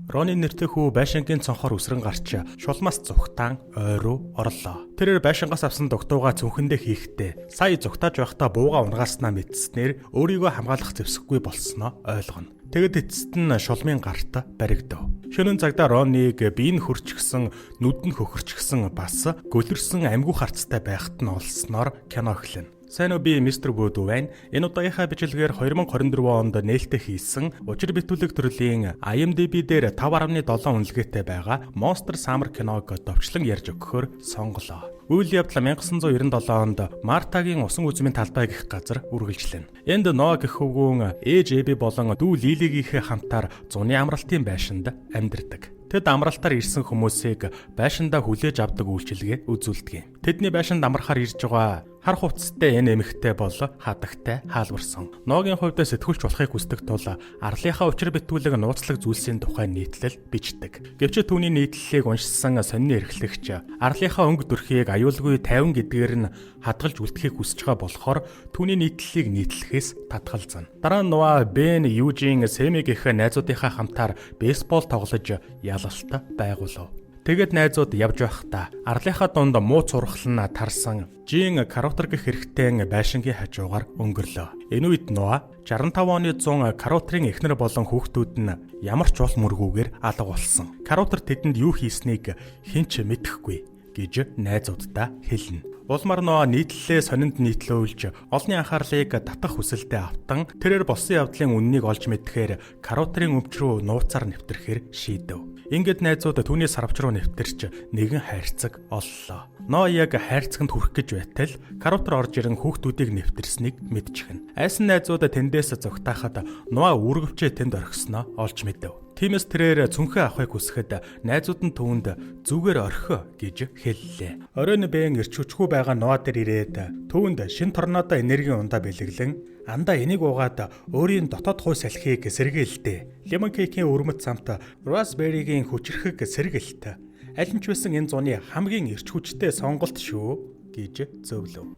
Роны нэртэй хүү байшингийн цонхоор үсрэн гарч шулмаас зүхтаан ой руу орлоо. Тэрээр байшингаас авсан дугтуугаа цүнхэндээ хийхдээ сая зүхтааж байхдаа бууга унгааснаа мэдснээр өөрийгөө хамгаалах зэвсэггүй болсноо ойлгоно. Тэгэд эцэст нь шулмын гарт баригдав. Шөнийн цагдаа Роныг бие нь хөрчгсөн, нүд нь хөхөрчгсөн бас гөлөрсөн амьгүй харцтай байхад нь олсноор кино эхэлнэ. Сайн уу, би Мистер Бөөдүү байна. Энэ удаагийнхаа бичлэгээр 2024 онд нээлттэй хийсэн учир битүүлэг төрлийн IMDb дээр 5.7 үнэлгээтэй байгаа Monster Summer киног товчлон ярьж өгөхөөр сонголоо. Үйл явдал 1997 онд Мартагийн усан үзмийн талбай гэх газар үргэлжлэнэ. Энд Ноа гэх хөвгүүн ээж Эби болон дүү Лилигийнхээ хамтаар зуны амралтын байшинд амьдардаг. Тэд амралтаар ирсэн хүмүүсийг байшиндаа хүлээж авдаг үйлчилгээ үзүүлдэг юм. Тэдний байшинд амрахаар ирж байгаа хар хувцастай энэ эмэгтэй бол хадагтай хаалварсан. Ноагийн хувьд сэтгүүлч болохыг хүсдэг тул арлынхаа учир битгүүлэг нууцлаг зүйлсийн тухай нийтлэл бичдэг. Гэвч түүний нийтлэлийг уншсан сонины эрхлэгч арлынхаа өнгө төрхийг аюулгүй 50 гэдгээр нь хадгалж үлдэхийг хүсэж байгаа болохоор түүний нийтлэлийг нийтлэхээс татгалзана. Дараа нь Ноа, Бен, Южин, Семи гэх найзуудынхаа хамтаар бейсбол тоглож ялалт байгуулав. Тэгээд найзууд явж байхдаа арлынхаа дунд муу цурхлан тарсан Жин Карутер гэх хэрэгтэн байшингийн хажуугаар өнгөрлөө. Энэ үед Ноа 65 оны 100 Карутерын эхнэр болон хүүхдүүд нь ямар ч уул мөргүүгээр алга болсон. Карутер тэдэнд юу хийснийг хэн ч мэдэхгүй гэж найзууддаа хэлнэ. Улмаар Ноа нийтлэлээ сонинд нийтлүүлж олонний анхаарлыг татах хүсэлтэд автан тэрээр болсон явдлын үннийг олж мэдхээр Карутерын өмч рүү нууцаар нэвтрэхээр шийдэв. Ингээд найзууд түүний сарвч руу нэвтэрч нэгэн хайрцаг оллоо. Ноа яг хайрцагт хүрэх гэж байтал Карутер орж ирэн хүүхдүүдийг нэвтэрснийг мэдчихнэ. Айсан найзууд тэндээс зугтаахад Ноа үүргэвчээ тэнд орхисноо олж мэдэв. Тиймээс тэрээр цүнхээ авахыг хүсэхэд найзууд нь түүнд зүгээр орхио гэж хэллээ. Оройн Бэн эрч хүчгүй байгаа Ноа дээр ирээд түүнд шин торнадо энергийн ундаа бэлэглэн андаа энийг уугаад өөрийн дотоод хуу салхийг сэргийлдэ. Lemon cake-ийн өвөрмөц амт raspberry-гийн хүчирхэг сэргэлт. Аль нь ч байсан энэ зуны хамгийн эрч хүчтэй сонголт шүү гэж зөвлөв.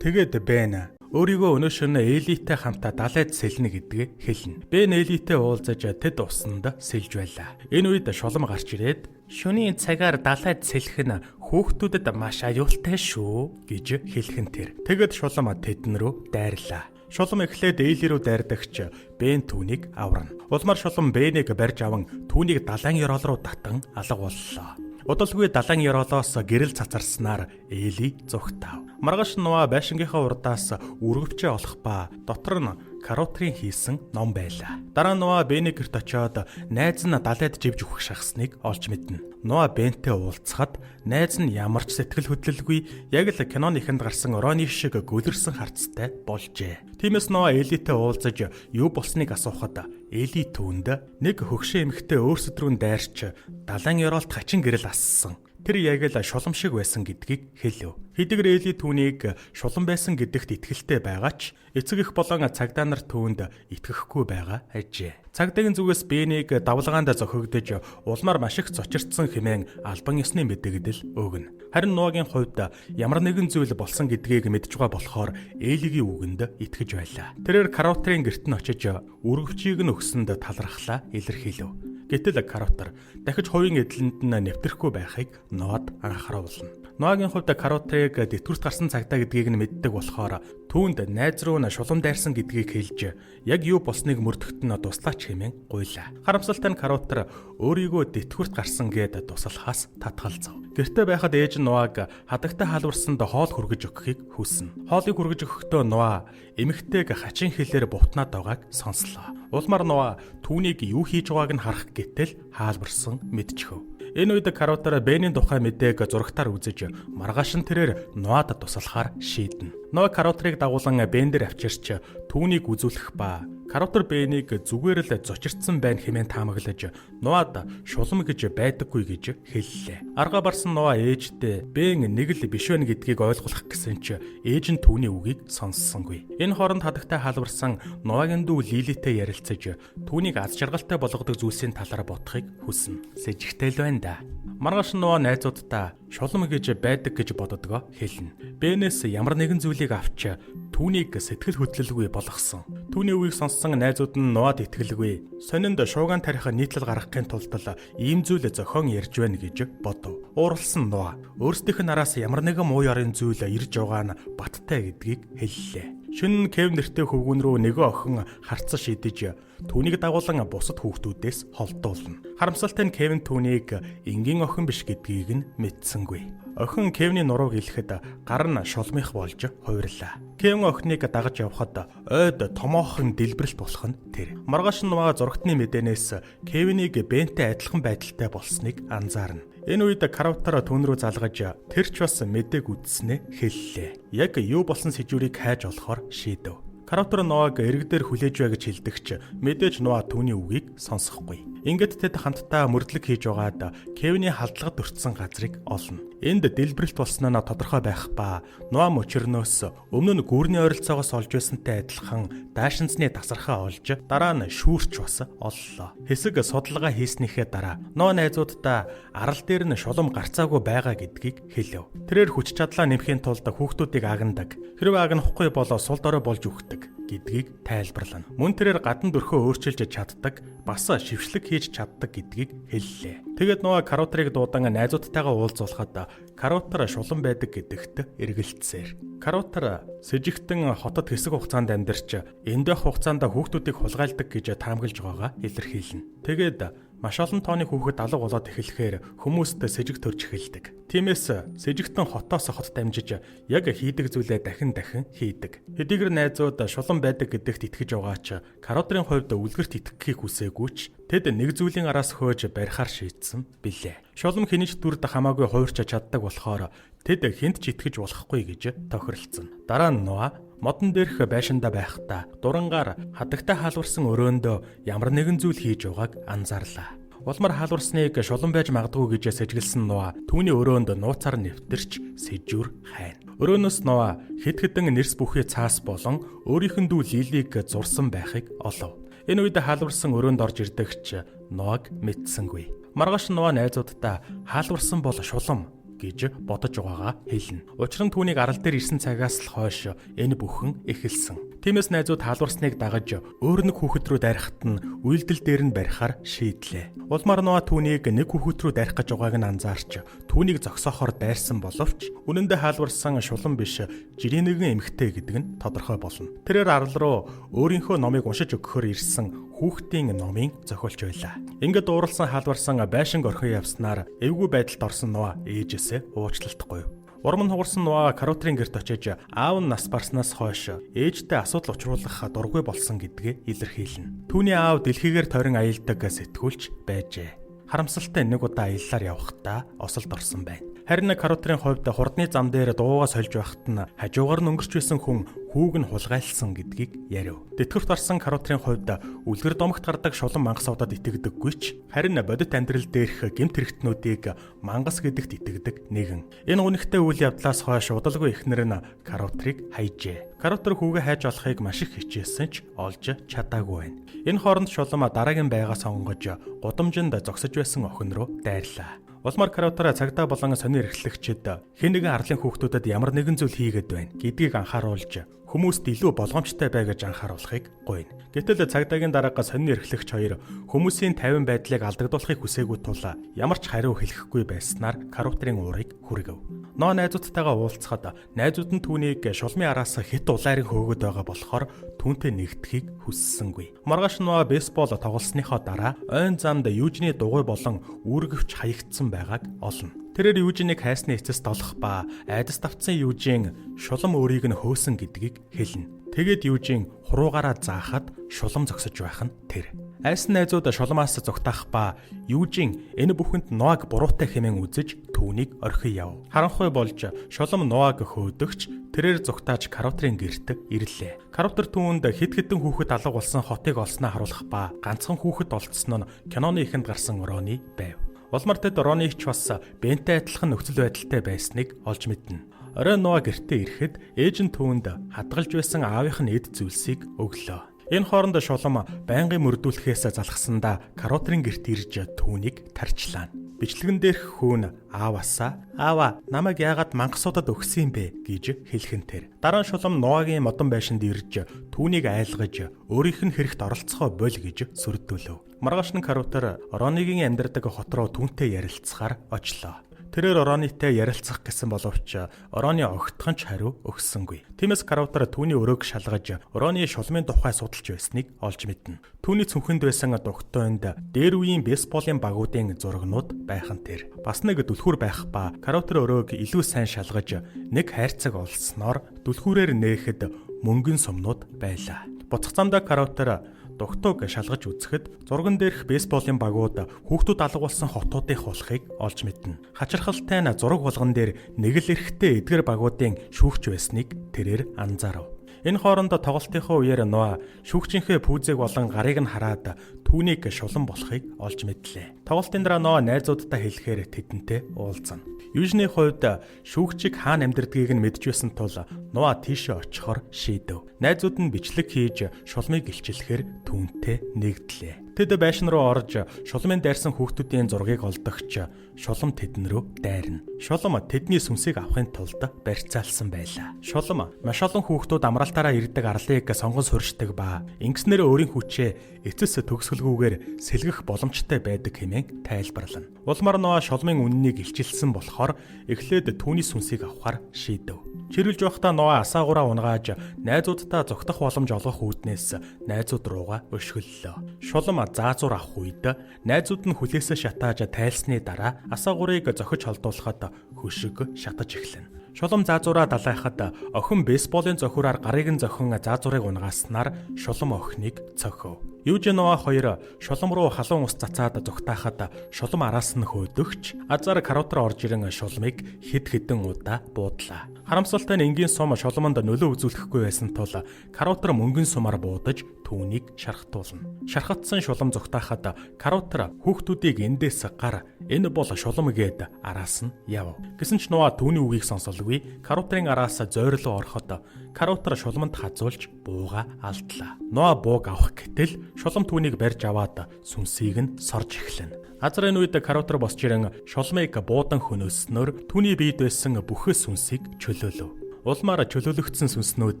Тэгээд Бен өөрийгөө өнөө шөнө Элитэй хамтаа далайд сэлнэ гэдгээ хэлнэ. Бен Элитэй уулзаж тэд усанд сэлж байлаа. Энэ үед шулам гарч ирээд шөнийн цагаар далайд сэлэх нь хүүхдүүдэд маш аюултай шүү гэж хэлэх нь тэр. Тэгэд шулам тэдэн рүү дайрлаа. Шулам эхлээд Эли рүү дайрдагч Бен түүнийг аварна. Улмаар шулам Бенийг барьж аван түүнийг далайн ёроол руу татан алга боллоо. Удалгүй далайн ёроолоос гэрэл цацарснаар Эли зүхтав. Маргааш Нуа байшингийнхаа урдаас үргэвчээ олох ба дотор нь Карутрын хийсэн ном байлаа. Дараа нь Нуа Бений гэрт очиод найз нь далайд живж үхэх шахсныг олж мэднэ. Нуа Бентэй уулзахад найз нь ямар ч сэтгэл хөдлөлгүй яг л киноны эхэнд гарсан Роны шиг гөлөрсөн харцтай болжээ. Тиймээс Нуа Элитэй уулзаж юу болсныг асуухад Эли түүнд нэг хөгшин эмэгтэй өөрсөд рүү дайрч далайн ёроолд хачин гэрэл ассан. Тэр яг л шулам шиг байсан гэдгийг хэлэв. Хэдийгээр Эли түүнийг шулам байсан гэдэгт итгэлтэй байгаа ч эцэг эх болон цагдаа нар түүнд итгэхгүй байгаа ажээ. Цагдаагийн зүгээс Бенийг давлгаанд зохигдож улмаар маш их цочирдсан хэмээн албан ёсны мэдэгдэл өгнө. Харин Ноагийн хувьд ямар нэгэн зүйл болсон гэдгийг мэдж байгаа болохоор Элигийн үгэнд итгэж байлаа. Тэрээр Карутрын гэрт нь очиж үргэвчийг нь өгсөнд талархлаа илэрхийлэв. Гэтэл Карутер дахиж хувийн эдлэнд нь нэвтрэхгүй байхыг Ноад анхааруулна. Ноагийн хувьд Карутерыг тэтгэврт гарсан цагдаа гэдгийг нь мэддэг болохоор түүнд найз руу нь шулам дайрсан гэдгийг хэлж яг юу болсныг мөрдөхт нь туслаач хэмээн гуйлаа. Харамсалтай нь Карутер өөрийгөө тэтгэврт гарсан гээд туслахаас татгалзав. Гэртээ байхад ээж нь Ноаг хадагтай халуурсанд хоол хүргэж өгөхийг хүснэ. Хоолыг хүргэж өгөхдөө Ноа эмэгтэйг хачин хэлээр бутнаад байгааг сонслоо. Улмаар Ноа түүнийг юу хийж байгааг нь харах гэтэл хаалбарсан мэдчихв. Энэ үед Карутер Бений тухай мэдээг зурагтаар үзэж маргааш нь тэрээр Ноад туслахаар шийднэ. Ноа Карутерыг дагуулan Бен дээр авчирч түүнийг үзүүлэх ба Карутер Бэнийг зүгээр л зочирдсан байна хэмээн таамаглаж Нуад шулам гэж байдаггүй гэж хэллээ. Арга барсан Нуа ээждээ Бэн нэг л биш байна гэдгийг ойлгох гэсэн чи ээж нь түүний үгийг сонссонгүй. Энэ хооронд хадагтай халварсан Нуагийн дүү Лилитэй ярилцаж түүнийг аз жаргалтай болгодог зүйлсийн талаар бодохыг хүснэ. Сэжигтэй л байна да. Маргааш Нуа найзууддаа шулам гэж байдаг гэж боддгоо хэлнэ. Бэнээс ямар нэгэн зүйлийг авч түүнийг сэтгэл хөдлөлгүй болгосон. Түүний үгийг сонссон найзууд нь Нуад итгэлгүй. Сонинд шууган тарих нийтлэл гаргахын тулд л ийм зүйл зохион ярьж байна гэж бодов. Ууралсан Нуа өөрсдийнх нь араас ямар нэгэн муу ёрын зүйл ирж байгаа нь баттай гэдгийг хэллээ. Шөнө нь Кев нэртэй хөвгүүн рүү нэгэн охин харцсан шидэж түүнийг дагуулan бусад хүүхдүүдээс холдуулна. Харамсалтай нь Кевин түүнийг энгийн охин биш гэдгийг нь мэдсэнгүй. Охин Кевний нурууг илэхэд гар нь шулмынх болж хувирлаа. Кевин охиныг дагаж явхад ойд томоохон дэлбэрэлт болох нь тэр. Маргааш нь Нуа зурагтны мэдээнээс Кевинийг Бентэй адилхан байдалтай болсныг анзаарна. Энэ үед Каравтар түүн рүү залгаж тэр ч бас мэдээг үдснээ хэллээ. Яг юу болсон сэжүүрийг хайж олохоор шийдэв. Каравтар Ноаг эрэг дээр хүлээж бай гэж хэлдэгч мэдээж Ноа түүний үгийг сонсохгүй. Ингээд тэд хамтдаа мөрдлөг хийж байгаад Кевиний халдлагад өртсөн газрыг олно. Энд дэлбэрэлт болсон нь тодорхой байх ба Ноа мөчрнөөс өмнө нь гүрний ойролцоогоос олж байсантай адилхан даашинзны тасархаа олж дараа нь шүүрч бас оллоо. Хэсэг судалгаа хийснийхээ дараа Ноа найзууддаа арал дээр нь шулам гарцаагүй байгаа гэдгийг хэлэв. Тэрээр хүч чадлаа нэмэхийн тулд хүүхдүүдийг агнадаг. Хэрвээ агнахгүй бол сул дорой болж үхдэг гэдгийг тайлбарлана. Мөн тэрээр гадна дөрхөө өөрчилж чаддаг, бас шившлэг хийж чаддаг гэдгийг хэллээ. Тэгээд Нуа Карутрыг дуудан найзуудтайгаа уулзуулахад Карутар шулан байдаг гэдэгт эргэлцсээр. Карутар сэжигтэн хотод хэсэг хугацаанд амьдарч энд байх хугацаанд хүүхдүүдийг хулгайлдаг гэж таамаглаж байгаагаа илэрхийлнэ. Тэгээд маш олон тооны хүүхэд алга болоод эхлэхээр хүмүүст сэжиг төрж эхэлдэг. Тиймээс сэжигтэн хотоос хот дамжиж яг хийдэг зүйлээ дахин дахин хийдэг. Хэдийгээр найзууд шулан байдаг гэдэгт итгэж байгаа ч Карутрын хувьд үлгэрт итгэхийг хүсээгүй ч тэд нэг зүйлийн араас хөөж барихаар шийдсэн билээ. Шулам хэний ч дүрд хамаагүй хувирч чаддаг болохоор тэд хүнд ч итгэж болохгүй гэж тохиролцсон. Дараа нь Нуа модон дээрх байшиндаа байхдаа дурангаар хадагтай хаалварсан өрөөндөө ямар нэгэн зүйл хийж байгааг анзаарлаа. Улмаар хаалварсныг шулан байж магадгүй гэж сэжиглэсэн Нуа түүний өрөөнд нууцаар нэвтэрч сэжүүр хайна. Өрөөнөөс Нуа хэд хэдэн нэрс бүхий цаас болон өөрийнх нь дүү Лилийг зурсан байхыг олов. Энэ үед хаалварсан өрөөнд орж ирдэгч Нуаг мэдсэнгүй. Маргааш Нуа найзууддаа хаалварсан бол шулам гэж бодож байгаагаа хэлнэ. Учир нь түүнийг арал дээр ирсэн цагаас л хойш энэ бүхэн эхэлсэн. Тиймээс найзууд хаалварсныг дагаж өөр нэг хүүхэд рүү дайрахад нь үйлдэл дээр нь барихаар шийдлээ. Улмаар Нуа түүнийг нэг хүүхэд рүү дайрах гэж байгааг нь анзаарч түүнийг зогсоохоор дайрсан боловч үнэн дээр хаалварсан шулан биш жирийн нэгэн эмэгтэй гэдэг нь тодорхой болно. Тэрээр арал руу өөрийнхөө номыг уншиж өгөхөөр ирсэн хүүхдийн номын зохиолч байлаа. Ингээд дууралсан хаалварсан байшинг орхин явснаар эвгүй байдалд орсон Нуа ээжээсээ уучлалт гуйв. Урам нь хугарсан Нуа Карутрын гэрт очиж аав нь нас барснаас хойш ээжтэй асуудал учруулах дургүй болсон гэдгээ илэрхийлнэ. Түүний аав дэлхийгээр тойрон аялдаг сэтгүүлч байжээ. Харамсалтай нэг удаа аяллаар явахдаа осолд орсон байна. Харин Карутрын хувьд хурдны зам дээр дуугаа сольж байхад нь хажуугаар нь өнгөрч байсан хүн хүүг нь хулгайлсан гэдгийг ярив. Тэтгэврт орсон Карутрын хувьд үлгэр домогт гардаг шулан мангас удаад итгэдэггүй ч харин бодит амьдрал дээрх гэмт хэрэгтнүүдийг мангас гэдэгт итгэдэг нэгэн. Энэ гунигтай үйл явдлаас хойш удалгүй эхнэр нь Карутрыг хайжээ. Карутер хүүгээ хайж олохыг маш их хичээсэн ч олж чадаагүй байна. Энэ хооронд шулам дараагийн байгаа сонгож гудамжинд зогсож байсан охин руу дайрлаа. Улмаар Карутер цагдаа болон сонин эрхлэгчид хэн нэгэн арлын хүүхдүүдэд ямар нэгэн зүйл хийгээд байна гэдгийг анхааруулж хүмүүст илүү болгоомжтой бай гэж анхааруулахыг гуйна. Гэтэл цагдаагийн дараагаа сонин эрхлэгч хоёр хүмүүсийн тайван байдлыг алдагдуулахыг хүсээгүй тул ямар ч хариу хэлэхгүй байснаар Карутерын уурыг хүргэв. Ноо найзуудтайгаа уулзахад найзууд нь түүнийг шулмын араас хэт улайрын хөөгöd байгаа болохоор түүнтэй нэгдэхийг хүссэнгүй. Маргааш Нуа бейсбол тоглосныхоо дараа ойн замд Юужины дугуй болон үүргэвч хаягдсан байгааг олно. Тэрээр Юужиныг хайсны эцэст олох ба айдас давтсан Юужин шулам өөрийг нь хөөсөн гэдгийг хэлнэ. Тэгээд Юужин хуруугаараа заахад шулам зогсож байх нь тэр. Айсан найзууд шулмаас зугтаах ба Юужин энэ бүхэнд Ноаг буруутай хэмээн үзэж түүнийг орхин яв. Харанхуй болж шулам Ноаг хөөдөгч Тэрээр зугтааж Карутрын гэрт ирлээ. Карутер түүнд хэд хэдэн хүүхэд алга болсон хотыг олсноо харуулах ба ганцхан хүүхэд олдсон нь киноны эхэнд гарсан Рони байв. Улмаар тэд Рони ч бас Бентэй адилхан нөхцөл байдалтай байсныг олж мэднэ. Орой Ноа гэртээ ирэхэд ээж нь түүнд хадгалж байсан аавынх нь эд зүйлсийг өглөө. Энэ хооронд шулам байнгын мөрдүүлэхээс залхсандаа Карутрын гэрт ирж түүнийг тарчлаа. Бичлэгэн дээрх хүүн ааваасаа "Аава, намайг яагаад мангасуудад өгсөн юм бэ?" гэж хэлхэн тэр. Дараа нь шулам Ноагийн модон байшинд ирж түүнийг айлгаж өөрийнх нь хэрэгт оролцохоо боль гэж сүрдүүлв. Маргааш нь Карутер Ронигийн амьдардаг хот руу түүнтэй ярилцахаар очлоо. Тэрээр Ронитэй ярилцах гэсэн боловч Рони огтхон ч хариу өгсөнгүй. Тиймээс Карутер түүний өрөөг шалгаж Рони шулмын тухай судалж байсныг олж мэднэ. Түүний цүнхэнд байсан дугтуйнд дээр үеийн бейсболын багуудын зурагнууд байх нь тэр. Бас нэг түлхүүр байх ба Карутер өрөөг илүү сайн шалгаж нэг хайрцаг олсноор түлхүүрээр нээхэд мөнгөн сумнууд байлаа. Буцах замдаа Карутер дугтуйг шалгаж үзэхэд зурган дээрх бейсболын багууд хүүхдүүд алга болсон хотуудын болохыг олж мэднэ. Хачирхалтай нь зураг болгон дээр нэг л эрэгтэй эдгэр багуудын шүүгч байсныг тэрээр анзаарав. Энэ хооронд тоглолтынхоо үеэр Ноа шүүгчийнхээ пүүзийг болон гарыг нь хараад түүнийг шулан болохыг олж мэдлээ. Тоглолтын дараа Ноа найзуудтай хэлэхээр тэдэнтэй уулзана. Южны хувьд шүүгчийг хаана амьдардгийг нь мэдж байсан тул Ноа тийшээ очихоор шийдэв. Найзууд нь бичлэг хийж шулмыг илчилэхээр түүнтэй нэгдлээ. Тэд байшин руу орж шулмын дайрсан хүүхдүүдийн зургийг олдогч шулам тэдэн рүү дайрна. Шулам тэдний сүнсийг авахын тулд барьцаалсан байлаа. Шулам маш олон хүүхдүүд амралтаараа ирдэг арлыг сонгон суурьшдаг ба ингэснээр өөрийн хүчээ эцэс төгсгөлгүйгээр сэлгэх боломжтой байдаг хэмээн тайлбарлана. Улмаар Ноа шулмын үннийг илчилсэн болохоор эхлээд түүний сүнсийг авахар шийдэв. Чирэлж байхдаа Ноа асаагаараа унгааж найзуудтай зугтах боломж олгох үүднээс найзууд руугаа өшгөллөө. Шулам заазуур авах үед найзууд нь хүлээсээ шатааж тайлсны дараа асаагуурыг зохиж холдуулахад хөшиг шатаж эхэлнэ. Шулам заазуураа далайхад охин бейсболын зохиураар гарыг нь зохин заазуурыг унгааснаар шулам охиныг цохив. Южиноа хоёр шулам руу халуун ус цацаад зугтаахад шулам араас нь хөөдөгч азар Карутер орж ирэн шулмыг хэд хэдэн удаа буудлаа. Харамсалтай нь энгийн сум шулманд нөлөө үзүүлэхгүй байсан тул Карутер мөнгөн сумаар буудаж түүнийг шархтуулна. Шархатсан шулам зугтаахад Карутер хүүхдүүдийг эндээс гар, энэ бол шулам гээд араас нь яв. Гэсэн ч Ноа түүний үгийг сонсолгүй Карутерын араас зойрлоо ороход Карутер шулманд хазуулж бууга алдлаа. Ноа бууг авах гэтэл шулам түүнийг барьж аваад сүнсийг нь сорж эхлэнэ. Азар энэ үед Карутер босч ирэн шулмыг буудан хөнөөснөөр түүний биед байсан бүхэл сүнсийг чөлөөлөв. Улмаар чөлөөлөгдсөн сүнснүүд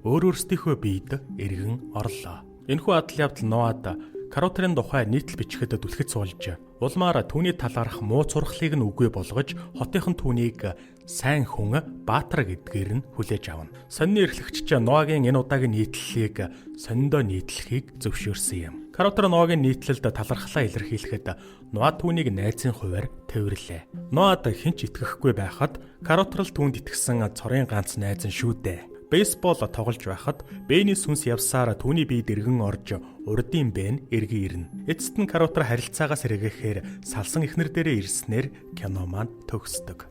өөр өөрсдийнхөө биед эргэн орлоо. Энэхүү адал явдал Ноад Карутерын тухай нийтлэл бичихэд түлхэц суулж улмаар түүний талаарх муу цурхлыг нь үгүй болгож хотынхон түүнийг сайн хүн Баатар гэдгээр нь хүлээж авна. Сонины эрхлэгч ч Ноагийн энэ удаагийн нийтлэлийг сониндоо нийтлэхийг зөвшөөрсөн юм. Карутер Ноагийн нийтлэлд талархлаа илэрхийлэхэд Ноа түүнийг найзын хувиар тэвэрлээ. Ноад хэн ч итгэхгүй байхад Карутер л түүнд итгэсэн цорын ганц найз нь шүү дээ. Бейсбол тоглож байхад Бэний сүнс явсаар түүний биед эргэн орж урдын Бэн эргэн ирнэ. Эцэст нь Карутер харилцаагаас сэргээхээр салсан эхнэр дээрээ ирснээр кино маань төгсдөг.